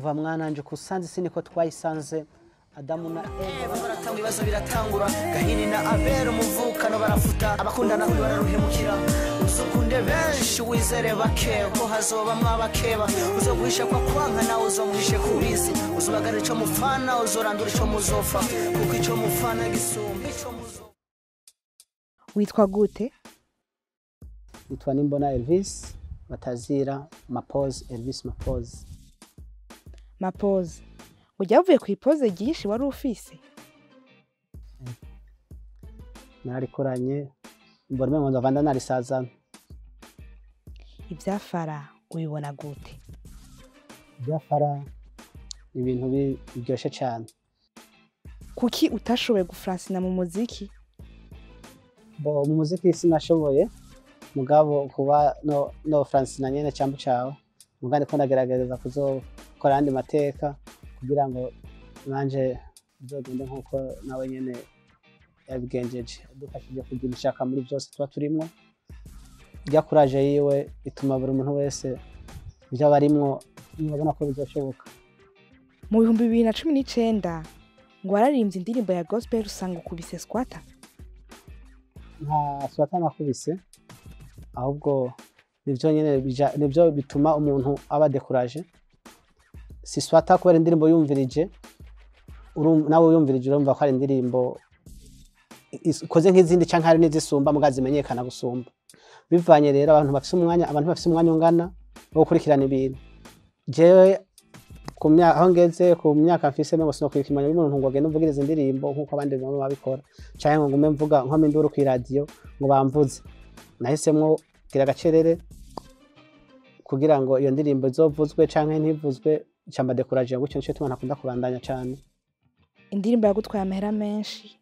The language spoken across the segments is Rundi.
Umva mwananje, uko usanze isi niko twayisanze. Adamu na Eva baratanga, ibibazo biratangura. Gahini na Abera umuvukano barafuta, abakundana bararuhemukira. Uzokunde benshi, wizere bake, ko hazobamwo abakeba. Uzoguhisha kwa kwanka, nawe uzomuhishe kubizi. Uzobagara ico mufana, uzorandura ico muzofa, kuko ico mufana gisumba ico muzo. Witwa gute? Nitwa Nimbona Elvis, batazira Mapoz, Elvis Mapoz. Mapoze, ujya uvuye ku ipoze ryinshi wari ufise? Nararikoranye, mbona umengo nzova ndanarisazana. Ivyafara ubibona gute? Ivyafara ni ibintu biryoshe cane. Kuki utashoboye gufransina mu muziki? Bo, mu muziki sinashoboye, mugabo kuba no Francina nyene cambu cawe, mugabo ndiko ndagerageza kuzokora ayandi mateka kugira ngo nanje bizogende nkuko nawe nyene yabigenjeje. Dufashije kugira ishaka muri vyose tuba turimwo. Rya courage yiwe ituma buri muntu wese ivyo aba arimwo abona ko bizoshoboka. Mu 2019 ngo wararirimbye indirimbo ya gospel, usanga ukubise squatter? Nta squatter nakubise, ahubwo nivyo nyene nivyo bituma umuntu aba découragé. Si squatter, kubera indirimbo yumvirije, nawe uyumvirije urumva ko ari indirimbo ikoze nk'izindi canke hari n'izisumba, muga zimenyekana gusumba. Bivanye rero abantu bafise umwanya ungana wo gukurikirana ibintu. Jewe ku myaka aho ngeze, ku myaka mfise, mengo sinokwikimanya y'umuntu ngo agende umvugirize indirimbo nk'uko abandi bamwe babikora, canke ngo ngume mvuga nkoma induru kw'iradiyo ngo bamvuze. Nahisemwo kugira agacerere kugira ngo iyo ndirimbo izovuzwe canke ntivuzwe, camba découragé gutyo. Nico gituma ntakunda kubandanya cane. Indirimbo yagutwaye amahera menshi?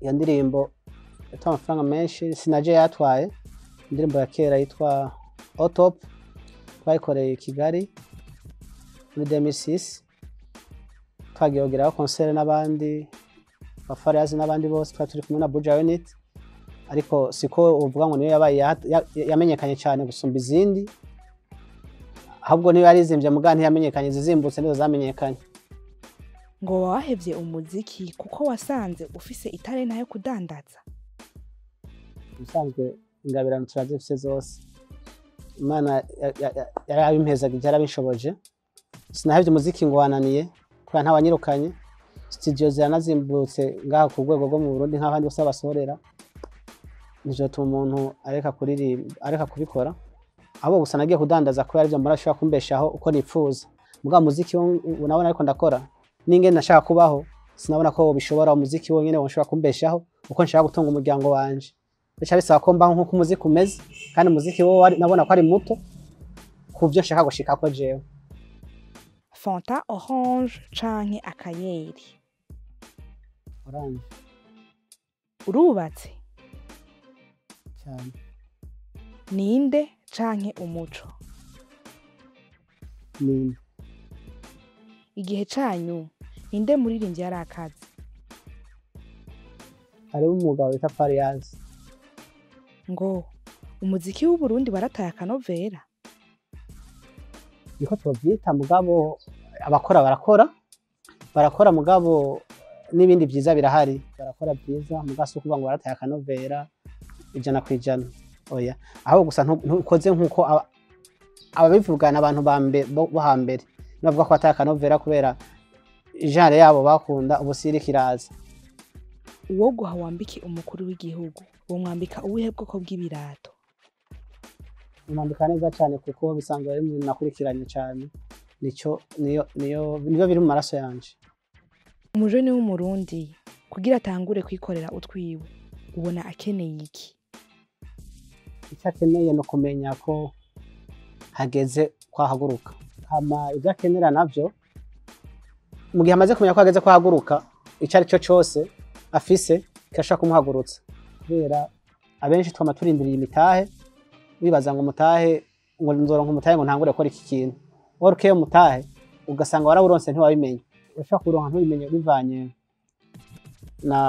Iyo ndirimbo yatwaye amafaranga menshi, sinaje yatwaye. Indirimbo ya kera yitwa Otop, twayikoreye i Kigali muri 2006, twagiye kugiraho concert n'abandi ba Farious n'abandi bose, twari turi kumwe na Buja Unit. Ariko siko uvuga ngo niyo yabaye yamenyekanye cyane gusumba izindi, ahubwo niyo yarizimvye, muga ntiyamenyekanye. Izizimbutse nizo zamenyekanye. Ngo wahevye umuziki kuko wasanze ufise italenta yo kudandaza? Ubusanzwe ingabirano turazifise zose, Imana yarabimpezaga, yarabinshoboje. Sinahevye umuziki ngo wananiye, kubera ntawanyirukanye. Studio ziranazimbutse ngaha ku rwego rwo mu Burundi nk'abandi bose basohorera, ntivyotuma umuntu areka kuririmba, areka kubikora. Ahubwo gusa nagiye kudandaza kubera arivyo mbona bishobora kumbeshaho uko nipfuza. Mugabo umuziki wo nabona ariko ndakora n'ingene nashaka kubaho, sinabona ko bishobora, umuziki wonyene woshobora kumbeshaho uko nshaka gutunga umuryango wanje. Bica bisaba ko mbaho nk'uko umuziki umeze, kandi umuziki wo nabona ko ari muto ku vyo nshaka gushikako jewe. Fanta orange canke akayeri? Orange. Urubatse? Cyane. Ninde canke umuco? Ni. Igihe canyu, ninde muririmbyi yari akazi? Hariho umugabo witwa Farious. Ngo umuziki w'Uburundi warataye akanovera? Niko tubavyita, mugabo abakora barakora, barakora, mugabo n'ibindi vyiza birahari. Barakora vyiza, mugabo si ukuvuga ngo barataye akanovera 100%, oya. Ahubwo gusa ntukoze nk'uko ababivugana abantu bo hambere bavuga ko bataye akanovera, kubera genre yabo bakunda ubu siriko iraza. Uwo guha wambike umukuru w'igihugu, womwambika ubuhe bwoko bw'ibirato? Mwambika neza cyane, kuko bisanzwe ari ibintu nakurikiranye cyane, nico niyo nibyo biri mu maraso yanje. Umujene w'Umurundi kugira atangure kwikorera utwiwe, ubona akeneye iki? Icyo akeneye ni ukumenya ko hageze kwahaguruka. Hama ibyo akenera navyo, mu gihe amaze kumenya ko hageze kwahaguruka, icyo ari cyo cyose afise kirashobora kumuhagurutsa, kubera abenshi twama turindiriye imitahe, wibaza ngo umutahe, ngo nzoronka umutahe, ngo ntangure gukora iki kintu. Wari ukeye umutahe, ugasanga warawuronse ntiwabimenye. Urashobora kuwuronka ntubimenye, bivanye na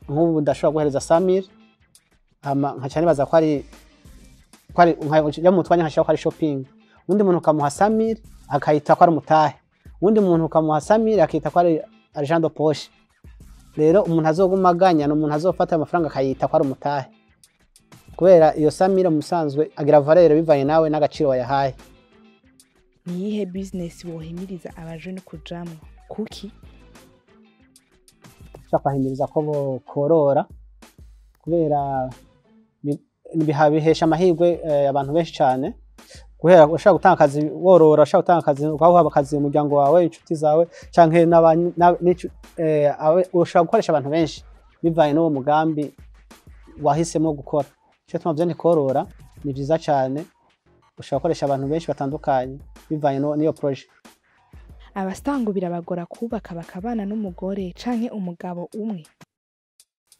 nk'ubu ndashobora guhereza Samir, hama nkaca nibaza ko ari Ko ari nka mu twanya nkashaka ko ari shopping. Undi muntu ukamuha 100,000 akayita ko ari umutahe, undi muntu ukamuha 100,000 akita ko ari argent de poche. Rero umuntu azoguma aganya ni umuntu azofata amafaranga akayita ko ari umutahe, kubera iyo 100,000 musanzwe agira valeur bivanye nawe n'agaciro wayahaye. Ni iyihe business wohimiriza abajene kujamwo, kuki? Ushobora kubahimiriza ko bokorora, kubera bihesha amahirwe abantu benshi cyane. Guhera ushobora gutanga akazi worora, ushobora gutanga akazi ukaha akazi umuryango wawe, inshuti zawe, canke ushobora gukoresha abantu benshi bivanye n'uwo mugambi wahisemo gukora. Ico tuma vyo ntikorora ni vyiza cane, ushobora gukoresha abantu benshi batandukanye bivanye n'iyo projet. Abastango birabagora kubaka bakabana n'umugore canke umugabo umwe?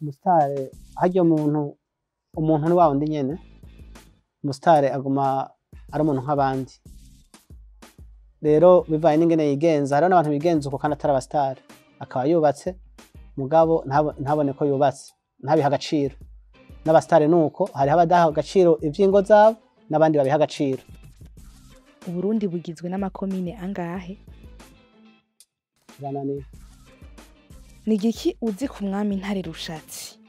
Umusitare harya umuntu ni wa wundi nyene. Umusitare aguma ari umuntu nk'abandi. Rero bivanye n'ingene yigenza, hariho n'abantu bigenza uko kandi atari abasitare, akaba yubatse mugabo ntabone ko yubatse, ntabihe agaciro. N'abasitare nuko hariho abadaha agaciro ivy'ingo zabo n'abandi babiha agaciro. Uburundi bugizwe n'amakomine angahe? 104. Ni igiki uzi ku mwami Ntare Rushatsi?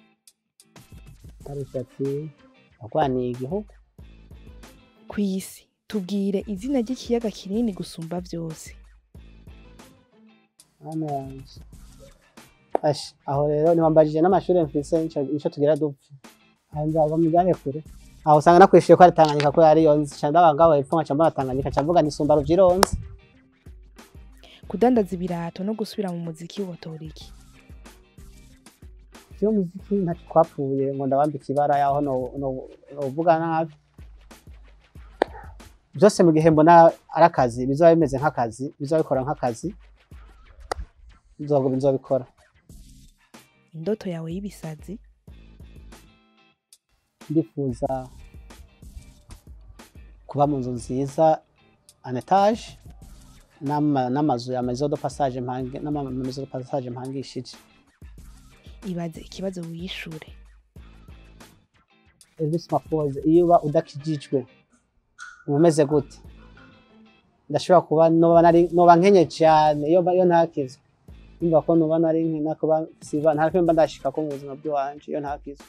Ntare Rushatsi yarwaniye igihugu. Kw'isi tubwire izina ry'ikiyaga kinini gusumba vyose. Mana yanje. Ash, aho rero niwambajije n'amashure mfise nico tugira dupfa. Aho nzava mujyane kure. Aho usanga nakwishuye ko ari Tanganyika ko yari yonze. Nca ndaba ngaho hepfo nkaca mbona Tanganyika, nca mvuga ni sumba Ruvyironza. Kudandaza ibirato no gusubira mu muziki wotora iki? Iyo muziki ntacyo twapfuye ngo ndabambike ibara yaho novuga nabi. Byose mu gihe mbona ari akazi, bizaba bimeze nk'akazi, bizaba bikora nk'akazi, nzobikora. Indoto yawe y'ibisazi? Ndifuza kuba mu nzu nziza en étage, n'amazu ya maison de passage mpange, n'ama maison de passage mpangishije. Ibaze ikibazo wiyishure. Elvis Mapoze, iyo uba udakijijwe uba umeze gute? Ndashobora kuba noba nkenye cyane iyo ntakizwe. Ndumva ko noba nari nkena kuba siba nta mba ndashika ko mu buzima bw'iwanje iyo ntakizwe.